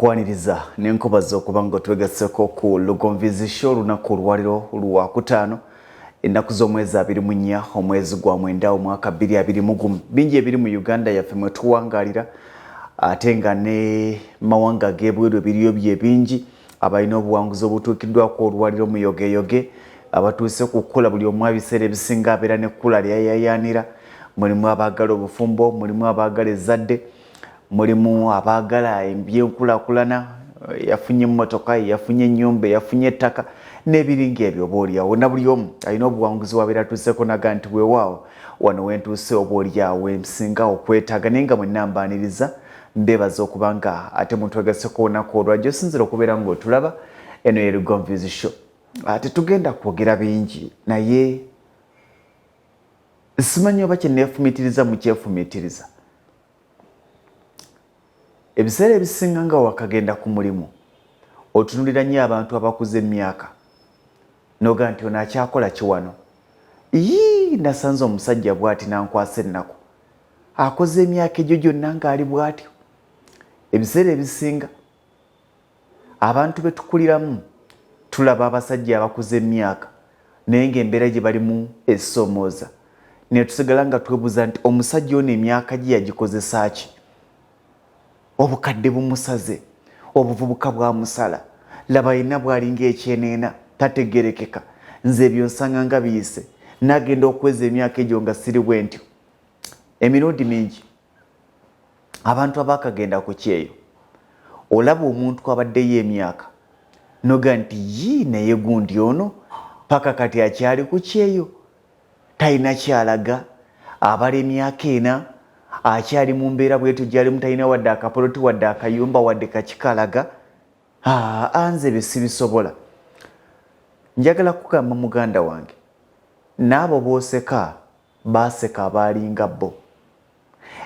Nkwaniriza n'enkubaza okuba nga otwegasseko ku Lugonvizi Show olunaku olwaliro lwakutaano, ennaku z'omwezi 24, omwezi gwa 9, omwaka 2021. Bingi ebiri mu Uganda yaffe mwe tuwangaalira, ate nga ne mawanga ag'ebweru ebiriyo bye bingi. Abalina obuwanguzi obutuukiddwako olwaliro muyogeyoge, abatuuse ku kkula, buli omu ebiseera ebisinga abeera n'ekkula lyayayaanira. Mulimu abaagala obufumbo, mulimu abaagala ezzadde, mulimu abaagala ebyenkulaakulana, yafunye emmotoka, yafunye ennyumba, yafunye ettaka n'ebiringa ebyo. Oba oliawo na buli omu alina obuwanguzi wabeera atuuseko naga nti weewaawo, wano wentuuse, oba oliawo wensinga okwetaaga. Naye nga mwenna mbaaniriza, mbeebaza okuba nga ate mutwegaseko olunaku olwajjo. Osinzira okubeera ng'otulaba, eno ye Lugonvizi Show. Tetugenda kwogera bingi, naye simanyi oba kyeneefumiitiriza mukyefumiitiriza. Ebiseera ebisinga nga wakagenda ku mulimu, otunulira nnyo abantu abakuze emyaka noga nti ono akyakola kiwano. Yii, nasanze omusajja bw'ati nankwasa ennaku, akoze emyaka egyo gyonna ng'ali bw'atyo. Ebiseera ebisinga abantu betukuliramu tulaba abasajja abakuze emyaka, naye ng'embeera gye balimu esoomooza, netusigala nga twebuuza nti omusajja ono emyaka gye yagikozesa ki? Obukadde bumusaze, obuvubuka bwamusala, laba yenna bwalinga ekyeneena, tategerekeka. Nze ebyo nsanga nga biyise, nagenda okuweza emyaka egyo nga siri bwe ntyo. Emirundi mingi abantu abakagenda ku kyeyo, olaba omuntu abaddeyo emyaka noga nti yii, naye gundi ono paka kati akyali ku kyeyo, talina kyalaga, abala emyaka 4 akyali mu mbeera bwetyo gyalimu, talina wadde akapoloti, wadde akayumba, wadde kakikalaga. Nze ebyo sibisobola. Njagala kugamba muganda wange, n'abo booseka baaseka abaalinga bo.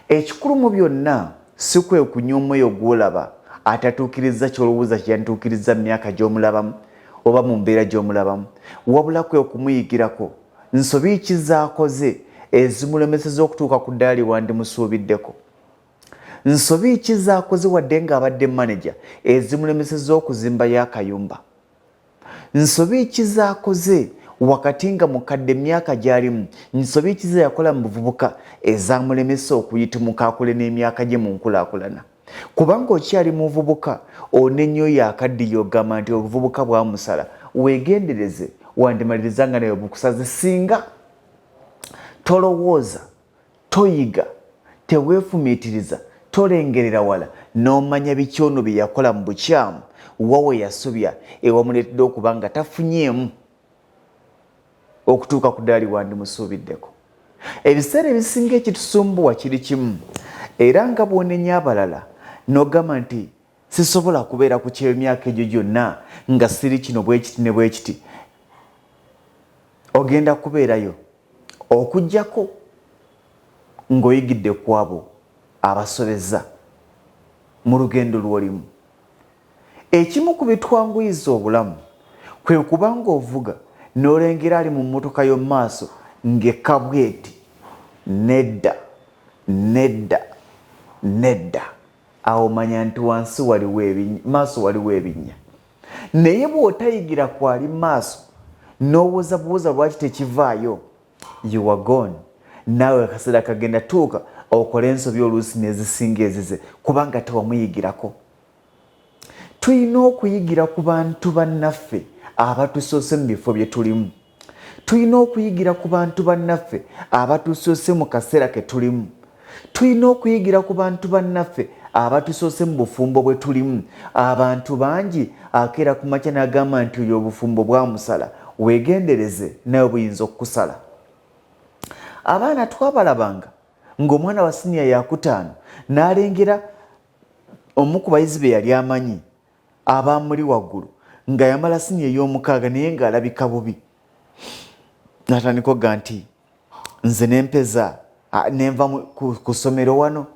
Ekikulu mu byonna si kwe kunywa omwoyo gw'olaba atatuukiriza ky'olowooza kyeyantuukiriza mu myaka gy'omulabamu oba mu mbeera gy'omulabamu, wabula kwe kumuyigirako nsobi ki z'akoze ezimulemeseza okutuuka ku ddaala lye wandimusuubiddeko, nsobi ki z'akoze wadde ng'abadde maneja ezimulemeseza okuzimbayo akayumba, nsobi ki z'akoze wakati nga mukadde emyaka gy'alimu, nsobi ki ze yakola mu buvubuka ezamulemesa okuyitimuka akole n'emyaka gye mu nkulaakulana. Kubanga okyali muvubuka, onenya oyo akaddiye, ogamba nti obuvubuka bwamusala. Weegendereze, wandimaliriza nga naye obukusaze singa tolowooza, toyiga, teweefumiitiriza, tolengerera wala n'omanya biki ono bye yakola mu bukyamu, wa we yasobya ewamuleetedde okuba nga tafunyeemu okutuuka ku ddaali wandimusuubiddeko. Ebiseera ebisinga ekitusumbuwa kiri kimu, era nga bw'onenya abalala n'ogamba nti sisobola kubeera ku kyemyaka egyo gyonna nga siri kino bwekiti ne bwekiti, ogenda kubeerayo okugjako ng'oyigidde ku abo abasobeza mu lugendo lw'olimu. Ekimu ku bitwanguyiza obulamu kwe kuba ng'ovuga n'olengera ali mu mmotoka y'omu maaso ng'ekka bweti, nedda, nedda, nedda, awo manya nti wansi waliwo ebinnya, maaso waliwo ebinnya. Naye bw'otayigira kwali maaso n'owoza buwoza lwaki tekivaayo, you are gone. Naawe akaseera kagenda tuuka okole ensobi oluusi n'ezisinga ezize, kubanga tewamuyigirako. Tulina okuyigira ku bantu bannaffe abatusoose mu bifo bye tulimu. Tulina okuyigira ku bantu bannaffe abatusoose mu kaseera ke tulimu. Tulina okuyigira ku bantu bannaffe abatusoose mu bufumbo bwe tulimu. Abantu bangi akeera ku makya n'agamba nti oyo obufumbo bwamusala. Weegendereze, nawe buyinza okukusala. Abaana twabalabanga ng'omwana wa siniya yakutaano n'alengera omu ku bayizi be yali amanyi abamuli waggulu nga yamala siniya ey'omukaaga, naye ng'alabika bubi, natandika oga nti nze nempeza nenva ku ssomero wano,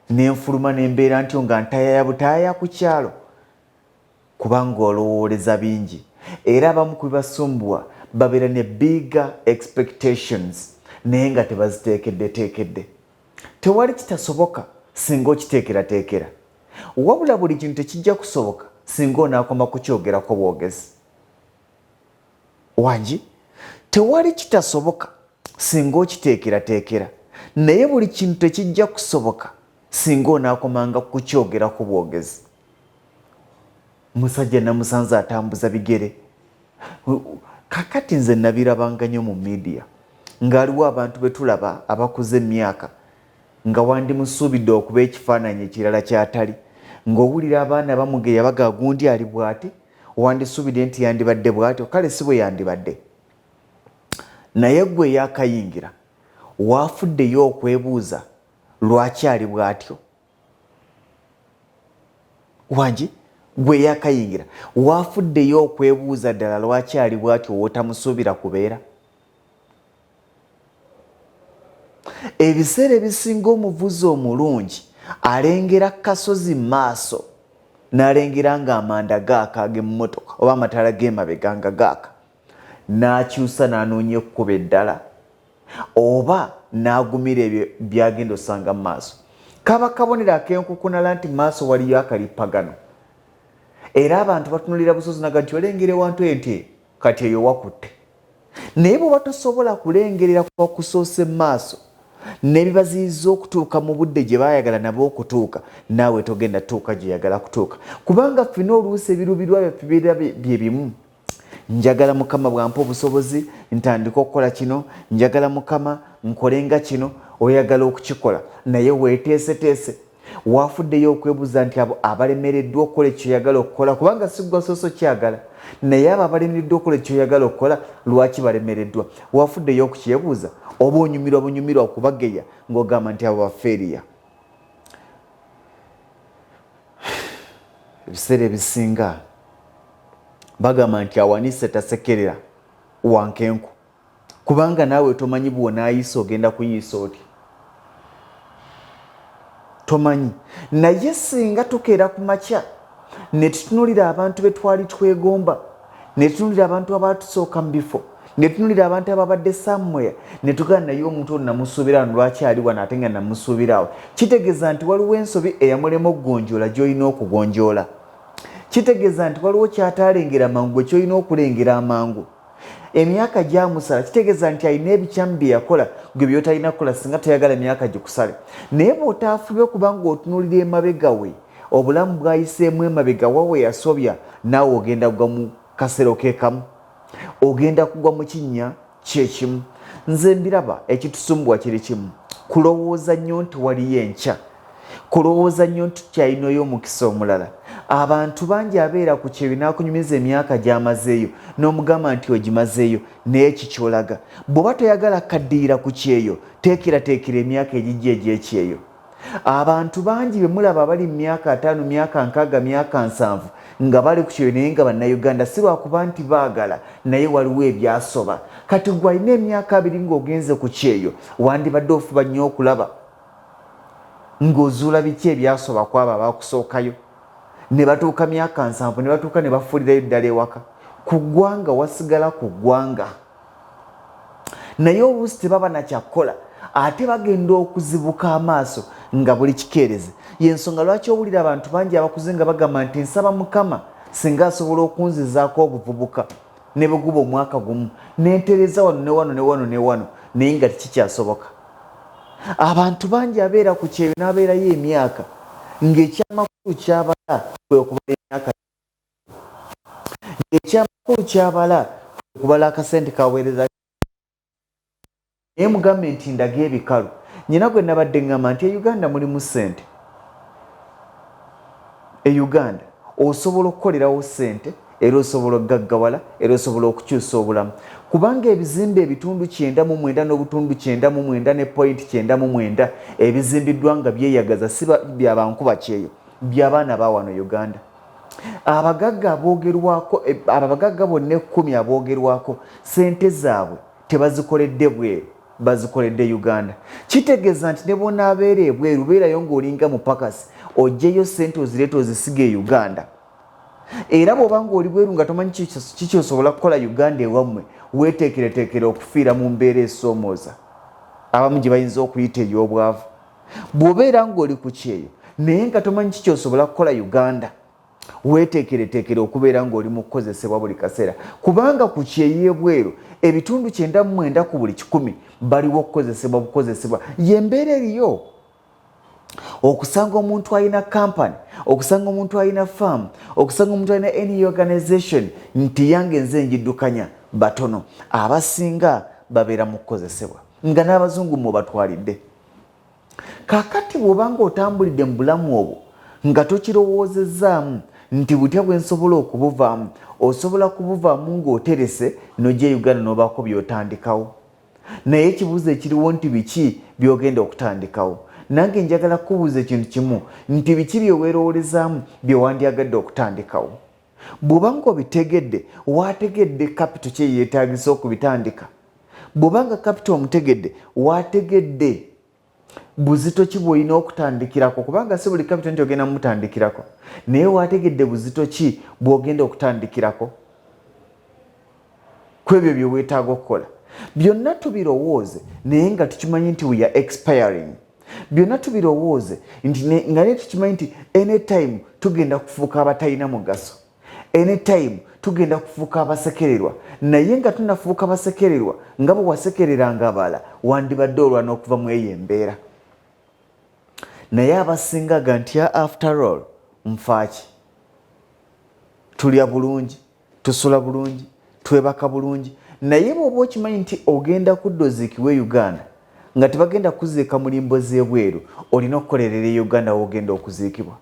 nenfuluma, nembeera ntyo nga ntayaya butaaya ku kyalo. Kubanga olowooleza bingi, era abamu ku bibasumbuwa babeera ne bigger expectations, naye nga tebaziteekeddeteekedde. Tewali kitasoboka singa okiteekerateekera. Wabula buli kintu tekijja kusoboka singa onaakoma kukyogerako bwogezi. Wangi, tewali kitasoboka singa okiteekerateekera, naye buli kintu tekijja kusoboka singa onaakomanga kukyogerako bwogezi. Musajja namusanze atambuza bigere. Kakati nze nabirabanga nnyo mu media ng'aliwo abantu be tulaba abakuze emyaka nga wandimusuubidde okuba ekifaananyi ekirala ky'atali, ng'owulira abaana bamugeya baga gundi ali bw'ati, wandisuubidde nti yandibadde bw'atyo, kale si bwe yandibadde. Naye ggwe eyakayingira waafuddeyo okwebuuza lwaki ali bw'atyo? Wangi, gwe eyakayingira wafuddeyo okwebuuza ddala lwaki ali bwatyo wootamusuubira kubeera? Ebiseera ebisinga omuvuzi omulungi alengera kasozi maaso n'alengera ng'amanda gaaka ag'emmotoka oba amataala g'emabega nga gaaka, n'akyusa n'anoonya ekkubo eddala oba n'agumira ebyo by'agenda osanga mu maaso. Kaba kabonero ak'enkukunala nti maaso waliyo akalippagano, era abantu batunulira busozi naga nti olengera ewantu eyo nti kati eyo wakutte. Naye bw'oba tosobola kulengerera kuba kusoose mu maaso n'ebibaziyiza okutuuka mu budde gye baayagala nabo okutuuka, naawe togenda tuuka gy'oyagala kutuuka, kubanga ffena oluusi ebiruubirirwa byaffe bibeera bye bimu. Njagala Mukama bw'ampa obusobozi ntandike okukola kino, njagala Mukama nkole nga kino. Oyagala okukikola naye weeteeseteese. Waafuddeyo okwebuuza nti abo abalemereddwa okukola ekyo ky'oyagala okukola, kubanga si ggwe asoose okyagala, naye abo abalemereddwa okukola ekyo ky'oyagala okukola lwaki balemereddwa? Waafuddeyo okukyebuuza oba onyumirwa bunyumirwa okubageya ng'ogamba nti abo bafeeriya? Ebiseera ebisinga bagamba nti awanise tasekerera wankenku, kubanga naawe tomanyi bw'onaayisa ogenda kuyiisa otya, tomanyi. Naye singa tukeera ku makya ne tutunulira abantu be twali twegomba, ne tutunulira abantu abaatusooka mu bifo, ne tutunulira abantu ababadde somewhere, ne tugamba naye omuntu ono namusuubira wano, lwaki ali wano ate nga namusuubira awo? Kitegeeza nti waliwo ensobi eyamulema okugonjoola gy'olina okugonjoola. Kitegeeza nti waliwo ky'ataalengera mangu gwe ky'olina okulengera amangu. Emyaka gyamusala, kitegeeza nti alina ebikyamu bye yakola gwe by'otalina kukola singa toyagala myaka gikusale. Naye bw'otaafube kuba ng'otunuulira emabega we, obulamu bw'ayiseemu emabega wa we yasobya, naawe ogenda kugwa mu kasero ke kamu, ogenda kugwa mu kinnya kye kimu. Nze mbiraba ekitusumbuwa kiri kimu, kulowooza nnyo nti waliyo enkya, kulowooza nnyo nti tukyalinayo omukisa omulala. Abantu bangi abeera ku kyeyo n'akunyumiza emyaka gy'amazeeyo n'omugamba nti ogimazeeyo, naye kikyolaga bw'oba toyagala kaddiyira ku kyeyo, teekerateekera emyaka egijja egy'ekyeyo. Abantu bangi be mulaba abali mu myaka 50, myaka 60, myaka 70 nga bali ku kyeyo naye nga Bannayuganda, si lwakuba nti baagala, naye waliwo ebyasoba. Kati gwe alina emyaka 20 ng'ogenze ku kyeyo, wandibadde ofuba nnyo okulaba ng'ozuula biki ebyasoba ku abo abakusookayo ne batuuka myaka 70 ne batuuka ne bafuulirayo ddala ewaka. Ku ggwanga wasigala ku ggwanga, naye oluusi tebaba na kyakukola, ate bagenda okuzibuka amaaso nga buli kikeerezi. Y'ensonga lwaki owulira abantu bangi abakuze nga bagamba nti nsaba Mukama singa asobola okunzizaako obuvubuka ne bwe guba omwaka gumu, ne ntereeza wano ne wano ne wano ne wano, naye nga tekikyasoboka. Abantu bangi abeera ku kyeyo n'abeerayo emyaka ng'ekyamakulu ky'abala kwe kubala emyaka, ng'ekyamakulu ky'abala kwe kubala akasente k'aweereza. Naye mugambe nti ndaga ebikalu. Nyina gwe nabadde ŋŋamba nti e Uganda mulimu ssente. E Uganda osobola okukolerawo ssente era osobola okugaggawala era osobola okukyusa obulamu, kubanga ebizimbe ebitundu 99 n'obutundu 99 ne point 99 ebizimbiddwa nga byeyagaza si bya bankuba kyeyo, by'abaana ba wano Uganda. Abagagga aboogerwako, abo abagagga bonna 10 aboogerwako, ssente zaabwe tebazikoledde bweru, bazikoledde Uganda. Kitegeeza nti ne bw'onaabeera ebweru, beerayo ng'olinga mupakasi, oggyeyo ssente ozireete ozisige e Uganda. Era bw'oba ng'oli bweru nga tomanyi kiki osobola kukola Uganda ewammwe, weeteekereteekere okufiira mu mbeera esoomooza abamu gye bayinza okuyita ey'obwavu. Bw'obeera ng'oli ku kyeyo Naye nga tomanyi kikyosobola kukola Uganda, weeteekereteekere okubeera ng'oli mu kukozesebwa buli kaseera, kubanga ku kyey'ebweru ebitundu 99 ku buli 100 baliwo okukozesebwa bukozesebwa. Y'embeera eriyo. Okusanga omuntu alina kampani, okusanga omuntu alina faamu, okusanga omuntu alina any organization nti yange nze njiddukanya, batono. Abasinga babeera mu kukozesebwa, nga n'abazungu mwe batwalidde. Kaakati bw'oba ng'otambulidde mu bulamu obwo nga tokirowoozezaamu nti butya bwe nsobola okubuvaamu, osobola kubuvaamu ng'oterese n'ojja e Uganda n'obaako by'otandikawo. Naye ekibuuzo ekiriwo nti biki by'ogenda okutandikawo? Nange njagala kukubuuza ekintu kimu nti biki bye weerowoolezaamu bye wandyagadde okutandikawo? Bw'oba ng'obitegedde, waategedde kapito ki eyeetaagisa okubitandika? Bw'oba nga kapito omutegedde, waategedde buzito ki bw'olina okutandikirako? Kubanga si buli kapito nti ogenda mutandikirako, naye waategedde buzito ki bw'ogenda okutandikirako ku ebyo bye weetaaga okukola. Byonna tubirowooze naye nga tukimanyi nti we are expiring. Byonna tubirowooze nti nga naye tukimanyi nti anytime tugenda kufuuka abatalina mugaso, anytime tugenda kufuuka abasekererwa. Naye nga tunafuuka basekererwa nga bwe wasekereranga abalala, wandibadde olwana okuva mu eyo embeera. Naye abasinga ga nti after all nfaaki, tulya bulungi, tusula bulungi, twebaka bulungi. Naye bw'oba okimanyi nti ogenda kudda oziikibwa e Uganda nga tebagenda kuziika mu limbo z'ebweru, olina okukolerera e Uganda w'ogenda okuziikibwa,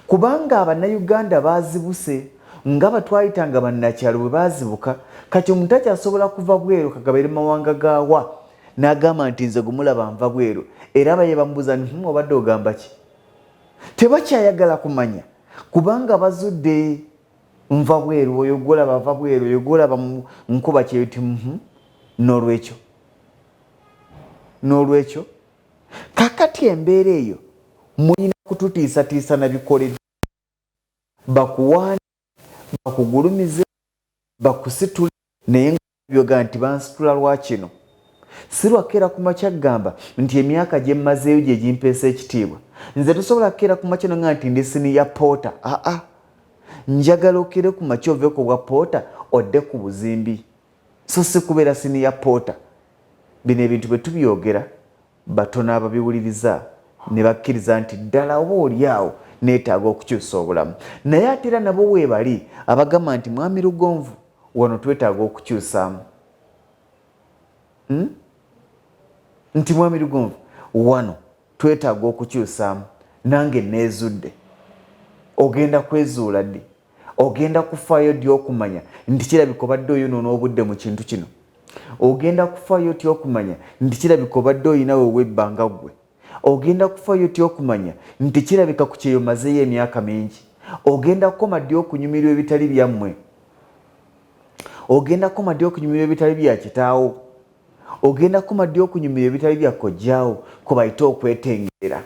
kubanga Abannayuganda baazibuse nga batwayitanga bannakyalo bwe baazibuka. Kati omuntu takyasobola kuva bweru, kagabeere mawanga gaawa, n'agamba nti nze gumulaba nva bweru, era abaye bamubuuza nti obadde ogamba ki? Tebakyayagala kumanya, kubanga bazudde nva bweru, oyo gwolaba ava bweru, oyo gwolaba nkuba kyeyo ti N'olwekyo kakati embeera eyo mulina kututiisatiisa na bikoleddwa, bakuwaane, bakugulumize, bakusitule, naye nga byoga nti bansitula lwa kino, si lwakeera ku makya kugamba nti emyaka gye mmazeeyo gye gimpeesa ekitiibwa. Nze tosobola kukeera ku makya nonga nti ndi senior porter. Aa, njagala okeere ku makya ove ku bwa porter odde ku buzimbi, so si kubeera senior porter. Bino ebintu bwe tubyogera, batono ababiwuliriza ne bakkiriza nti ddala oba oli awo neetaaga okukyusa obulamu. Naye ate era nabo weebali abagamba nti Mwami Lugonvu, wano twetaaga okukyusaamu. Nti Mwami Lugonvu, wano twetaaga okukyusaamu, nange neezudde. Ogenda kwezuula ddi? Ogenda kufaayo ddi okumanya nti kirabika obadde oyonoona obudde mu kintu kino? Ogenda kufaayo otya okumanya nti kirabika obadde oyina we webbanga ggwe? Ogenda kufaayo otya okumanya nti kirabika ku kyeyo omazeeyo emyaka mingi? Ogenda kukoma ddi okunyumirwa ebitali byammwe? Ogenda kukoma ddi okunyumirwa ebitali bya kitaawo? Ogenda kukoma ddi okunyumirwa ebitali bya kojjaawo, kwe bayita okwetengerera?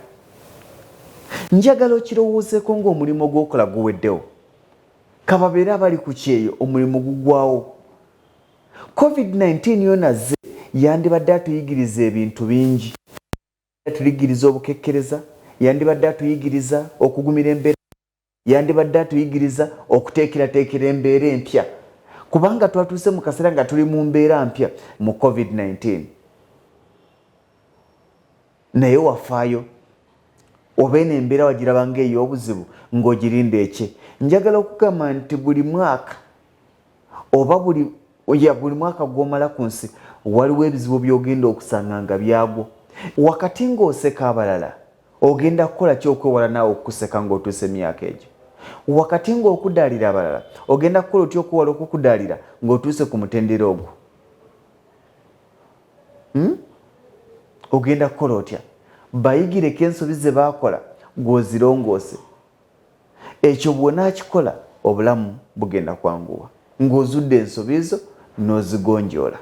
Njagala okirowoozeeko ng'omulimu gw'okola guweddewo. Kababeere abali ku kyeyo, omulimu gugwawo. COVID-19 yona azze yandibadde atuyigiriza ebintu bingi. Atuyigiriza obukekkereza, yandibadde atuyigiriza okugumira embeera, yandibadde atuyigiriza okuteekerateekera embeera empya, kubanga twatuuse mu kaseera nga tuli mu mbeera mpya mu COVID-19. Naye wafaayo oba eno embeera wagiraba ng'ey'obuzibu ng'ogirinda ekye? Njagala okugamba nti buli mwaka oba buli mwaka gw'omala ku nsi waliwo ebizibu by'ogenda okusanga nga byagwo. Wakati ng'oseka abalala, ogenda kukola ki okwewala naawe okukuseka ng'otuuse emyaka egyo? Wakati ng'okudaalira abalala, ogenda kukola otya okwewala okukudaalira ng'otuuse ku mutendera ogwo? Ogenda kukola otya? Bayigireko ensobi ze baakola gw'ozirongoose. Ekyo bw'onaakikola, obulamu bugenda kwanguwa ng'ozudde ensobi zo n'ozigonjoola.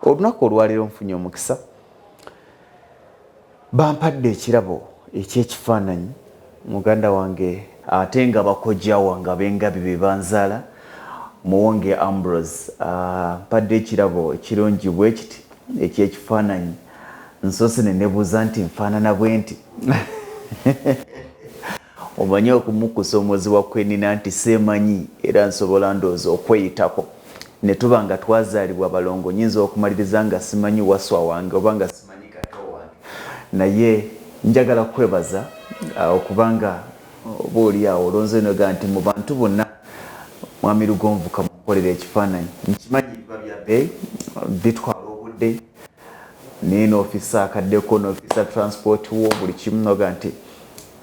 Olunaku olwaleero nfunye omukisa, bampadde ekirabo eky'ekifaananyi muganda wange ate nga bakojja wange ab'engabi be banzaala, Muwonge Ambrose, mpadde ekirabo ekirungi bwe kiti eky'ekifaananyi. Nsoose ne nebuuza nti nfaanana bwe nti? Omanyi okumu kusoomozebwa kwenina nti seemanyi era nsobola ndowooza okweyitako ne tuba nga twazaalibwa balongo, nyinza okumaliriza nga simanyi waswa wange oba nga simanyi kato wange. Naye njagala kukwebaza okubanga oba oli awo olonze noga nti mu bantu bonna Mwami Lugonvu kamukolera ekifaananyi. Nkimanyi biba bya bbeeyi, bitwala obudde, naye n'ofisa akaddeko, n'ofisa transport wo, buli kimu, noga nti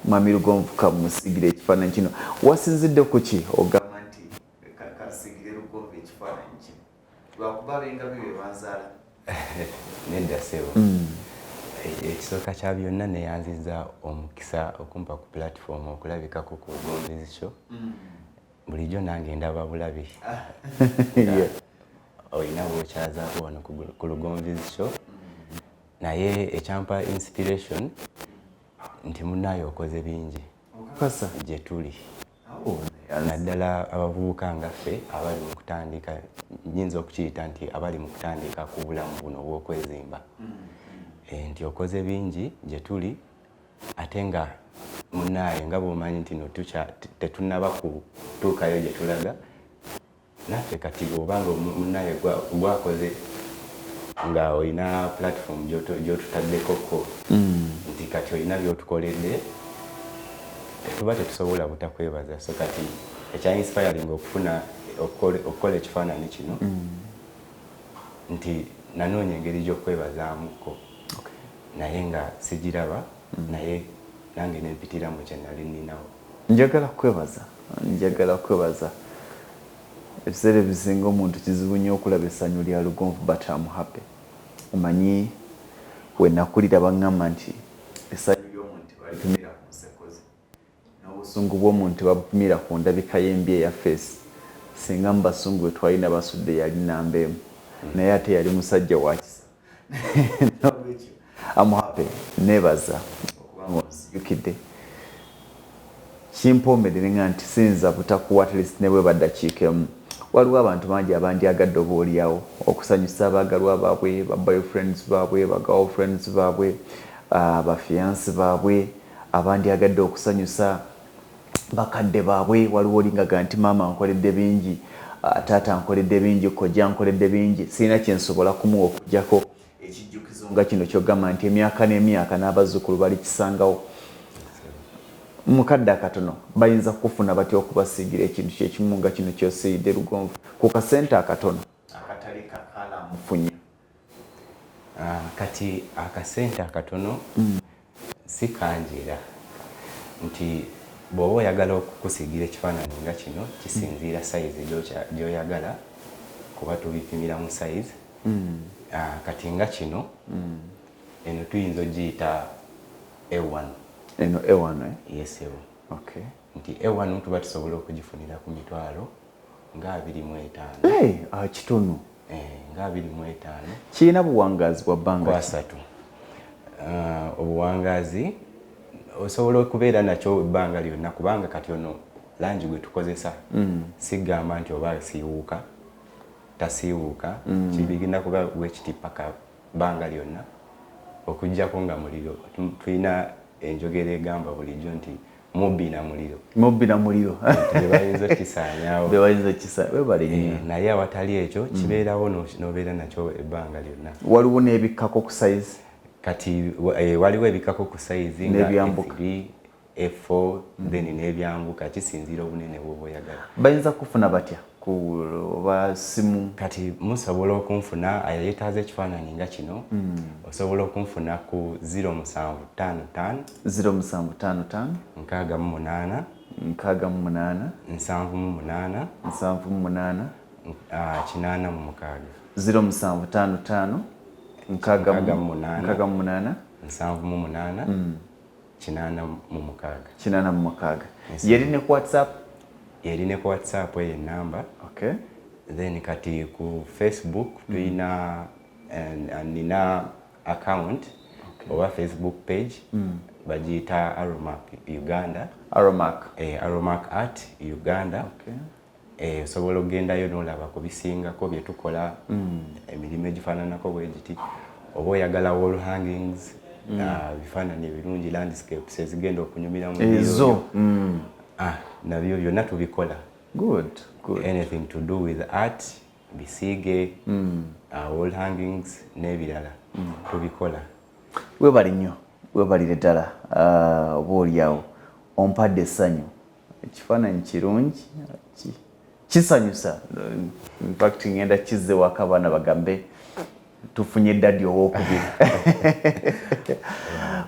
Mwami Lugonvu kamusigira ekifaananyi kino. Wasinzidde ku ki ogamba nti kansigire Lugonvu ekifaananyi kino? Lwakuba abengabi be banzaala? Nedda ssebo. Ekisooka kya byonna, neyanziza omukisa okumpa ku platform okulabikako ku Lugonvu's Show. Bulijjo nange ndaba bulabi olina bwokyazaako wano ku Lugonvu's Show, naye ekyampa inspiration nti munaaye okoze bingi gye tuli, naddala abavubuka nga ffe abali mu kutandika, nyinza okukiyita nti abali mu kutandika ku bulamu buno obw'okwezimba, nti okoze bingi gye tuli, ate nga munaaye nga bw'omanyi nti no tetunnaba kutuukayo gye tulaga naffe. Kati obanga munaaye gwakoze nga olina platform gy'otutaddekoko nti kati olina by'otukoledde, tuba tetusobola butakwebaza. So kati ekya inspiring okufuna okukola ekifaananyi kino nti nanoonya engeri gy'okwebazaamuko, naye nga sigiraba, naye nange nempitira mu kye nali nninawo. Njagala kwebaza, njagala kwebaza. Ebiseera ebisinga omuntu kizibu nnyo okulaba essanyu lya Lugonvu, but am happy. Omanyi we nakulira baŋŋamba nti essanyu ly'omuntu tebalipimira ku nseko ze, n'obusungu bw'omuntu tebabupimira ku ndabika y'embi eya face. Singa mu basungu be twalina Basudde yali namba emu, naye ate yali musajja wa kisa. Nolwekyo am happy, neebaza okubanga onzijukidde. Kimpoomedde nenga nti siyinza butakuwa at least ne bweba ddakiika emu. Waliwo abantu bangi abandyagadde oba oliawo okusanyusa abaagalwa baabwe, ba boyfriends baabwe, ba girlfriends baabwe, ba fiance baabwe, abandyagadde okusanyusa bakadde baabwe. Waliwo olingaga nti maama nkoledde bingi, taata nkoledde bingi, kojja nkoledde bingi, sirina kyensobola kumuwa okugjako ekijjukizo nga kino kyogamba nti emyaka n'emyaka n'abazzukulu balikisangawo. Mukadde akatono bayinza kukufuna batya okubasiigira ekintu kyekimu nga kino kyosiiyidde Lugonvu ku kasente akatono akatali kakalamufunya? Kati akasente akatono si kangi, era nti bw'oba oyagala okukusiigira ekifaananyi nga kino, kisinziira size gy'oyagala, kuba tubipimira mu size. Kati nga kino, eno tuyinza ogiyita A1. Eno A1, eh? Yes. Nti A1 tuba tusobola okugifunira ku mitwalo nga 25. Hey, kitono. Eh, nga 25. Kirina buwangaazi bwa bbanga ki? Kwasatu. Obuwangaazi osobola okubeera nakyo ebbanga lyonna, kubanga kati ono langi gwe tukozesa, sigamba nti oba asiiwuuka tasiiwuuka, kibigenda kuba bwekiti paka bbanga lyonna, okugjako nga muliro. Tulina enjogera egamba bulijjo nti mubbi na muliro. Mubbi na muliro. Bebayinza okisaanyaawo. Bebayinza okisa, webale nnyo. Eh, naye awatali ekyo kibeerawo n'obeera nakyo ebbanga lyonna. Waliwo n'ebikkako ku size? Kati waliwo ebikako ku size nga N'ebyambuka. A3, A4, then n'ebyambuka, kisinziira obunene bw'oba oyagala. Bayinza kufuna batya ku oba simu? Kati musobola okunfuna, ayeetaaza ekifaananyi nga kino, osobola okunfuna ku 0755 0755 68 68 78 78 86. 0755 68. 68 78 86. 86. Yeri ne ku WhatsApp? Eri ne ku WhatsApp eyo enamba. Then kati ku Facebook tulina, nina account oba Facebook page, bagiyita Aromac Uganda. Aromac. Aromac Art Uganda. Osobola okugendayo n'olaba ku bisingako bye tukola, emirimu egifaananako bwe giti, oba oyagala wall hangings. Bifaananyi ebirungi, landscapes ezigenda okunyumira mu ezo. Ah, nabyo byonna tubikola. Good, good. Anything to do with art, bisiige, wall hangings n'ebirala, tubikola. Webali nnyo, webalire ddala. Oba oliawo ompadde essanyu, ekifaananyi kirungi, kisanyusa. Infact ngenda kizze waka, abaana bagambe tufunye daddy owokubiri.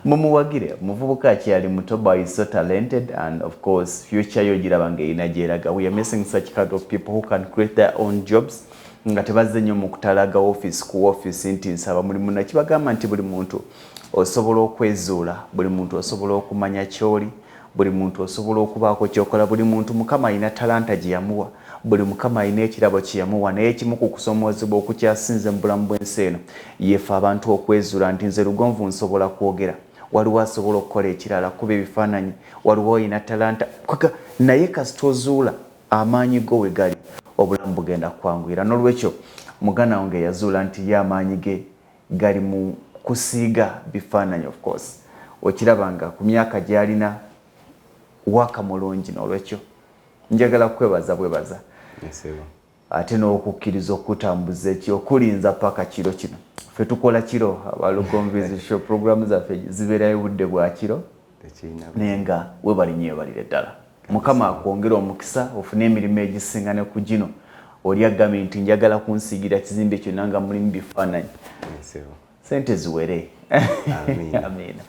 Mumuwagire, muvubuka akyali muto, but is so talented and of course future yo giraba nga erina gyeraga. We are missing such kind of people who can create their own jobs nga tebazze nnyo mu kutalaga office ku office nti nsaba mulimu. Nakibagamba nti buli muntu osobola okwezuula, buli muntu osobola okumanya kyoli, buli muntu osobola okubaako kyokola, buli muntu Mukama alina talanta gye yamuwa, buli Mukama alina ekirabo kye yamuwa. Naye ekimu ku kusomoozebwa okukyasinze mu bulamu bw'ensi eno yefe abantu okwezuula nti nze Lugonvu nsobola kwogera, waliwo asobola okukola ekirala, kuba ebifaananyi, waliwo olina talanta. Naye kasita ozuula amaanyi go we gali, obulamu bugenda kukwanguyira. N'olwekyo muganda wange yazuula nti ye amaanyi ge gali mu kusiiga bifaananyi. Of course okiraba nga ku myaka gy'alina waka mulungi. N'olwekyo njagala kwebaza bwebaza ate n'okukkiriza okutambuza eki okulinza paka kiro kino. Ffe tukola kiro, aba Lugonvu's Show programu zaffe zibeerayo budde bwa kiro, naye nga webali nnyo, webalire ddala. Mukama akwongere omukisa, ofune emirimu egisinga ne ku gino. Oli agambye nti njagala kunsiigira kizimbe kyonna nga mulimu bifaananyi, sente ziwere. Amiina.